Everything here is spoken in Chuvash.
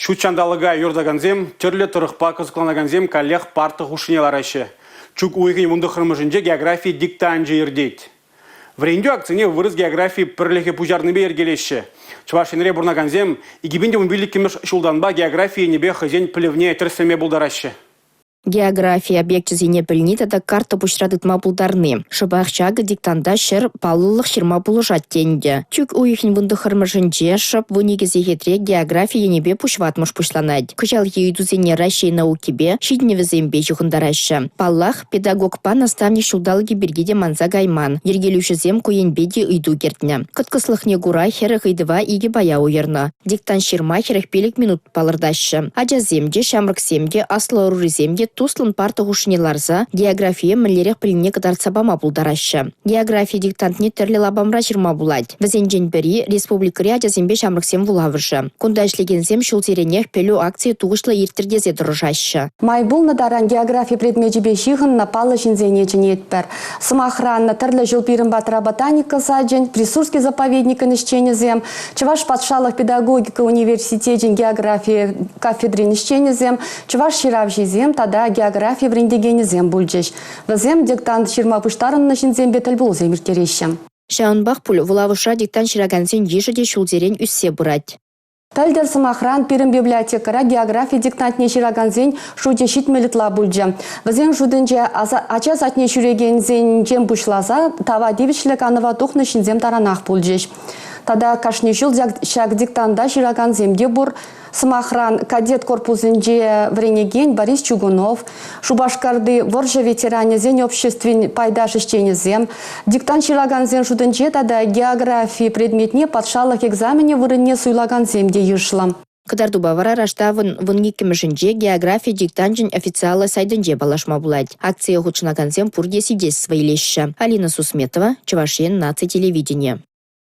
Ҫут ҫанталӑка юратакансем, тӗрлӗ тӑрӑхпа кӑсӑкланакансем каллех парта хушшине лараҫҫӗ. Чӳк уйӑхӗн 19-мӗшӗнче географи диктанчӗ иртет. Вӗрентӳ акцине вырӑс географи пӗрлӗхӗ пуҫарнипе йӗркелеҫҫӗ. Чӑваш Енре пурӑнакансем 2015-мӗш ҫултанпа географи енӗпе хӑйсен пӗлӗвне тӗрӗслеме пултараҫҫӗ. Географи объекчӗсене пӗлни тата карта пуҫра тытма пултарни. Шӑпах ҫакӑ диктанта ҫӗр паллӑлӑх ҫырма пулӑшать те ӗнтӗ. Чӳк уйӑхӗн 19-мӗшӗнче шӑп 12 сехетре географи енӗпе пуҫватмӑш пуҫланать. Кӑҫалхи ыйтусене Раҫҫей наукипе, ҫитӗнӗвӗсемпе ҫыхӑнтараҫҫӗ. Паллах, педагогпа наставник ҫулталӑкӗ пирки те манса кайман. Йӗркелӳҫӗсем ку енпе те ыйту кӗртнӗ. Кӑткӑслӑхне кура 40 ыйтӑва икӗ пая уйӑрнӑ. Диктант ҫырма 45 минут палӑртаҫҫӗ. Ачасем те, ҫамрӑксем те, аслӑ ӑрурисем те туслӑн парта хушшине ларса географие мӗнлерех пӗлнине кӑтартса пама пултараҫҫӗ. Географи диктантне тӗрлӗ лапамра ҫырма пулать. Вӗсенчен пӗри – республикӑри ачасемпе ҫамрӑксен вулавӑшӗ. Кунта ӗҫлекенсем ҫулсеренех пӗлӳ акцийӗ тухӑҫлӑ ирттӗр тесе тӑрӑшаҫҫӗ. Май пулнӑ таран географи предмечӗпе ҫыхӑннӑ паллӑ ҫынсене чӗнетпӗр. Сӑмахран, тӗрлӗ ҫул пирӗн патра ботаника сачӗн, Присурский заповедникӗн ӗҫченӗсем, Чӑваш патшалӑх педагогика университечӗн географи кафедрин ӗҫченӗсем, чӑваш ҫыравҫисем тата географи вӗрентекенӗсем пулчӗҫ. Вӗсем диктант ҫырма пуҫтарӑннӑ ҫынсемпе тӗлпулусем ирттереҫҫӗ. Ҫавӑнпах пуль вулавӑшра диктант ҫыракансен йышӗ те ҫулсерен ӳссе пырать. Пӗлтӗр, сӑмахран, пирӗн библиотекӑра географи диктантне ҫыракансен шучӗ 70 ытла пулчӗ. Вӗсен шутӗнче ача садне ҫӳрекенсенчен пуҫласа тава тивӗҫлӗ канӑва тухнӑ ҫынсем таранах пулчӗҫ. Тата кашни ҫул ҫак диктанта ҫыракансем те пур. Сӑмахран, кадет корпусӗнче вӗренекен Борис Чугунов, Шупашкарти вӑрҫӑ ветеранӗсен обществин пайташ ӗҫченӗсем, диктант ҫыракансен шутӗнче тата географи предметне патшалӑх экзаменӗ вырӑнне суйлакансем те йышлӑ. Кӑтартупа вара раштавӑн 12-мӗшӗнче географи диктанчӗн официаллӑ сайтӗнче паллашма пулать. Акцие хутшӑнакансем пурте свидетельство илеҫҫӗ. Алина Сусметова, Чӑваш Ен наци телевиденийӗ.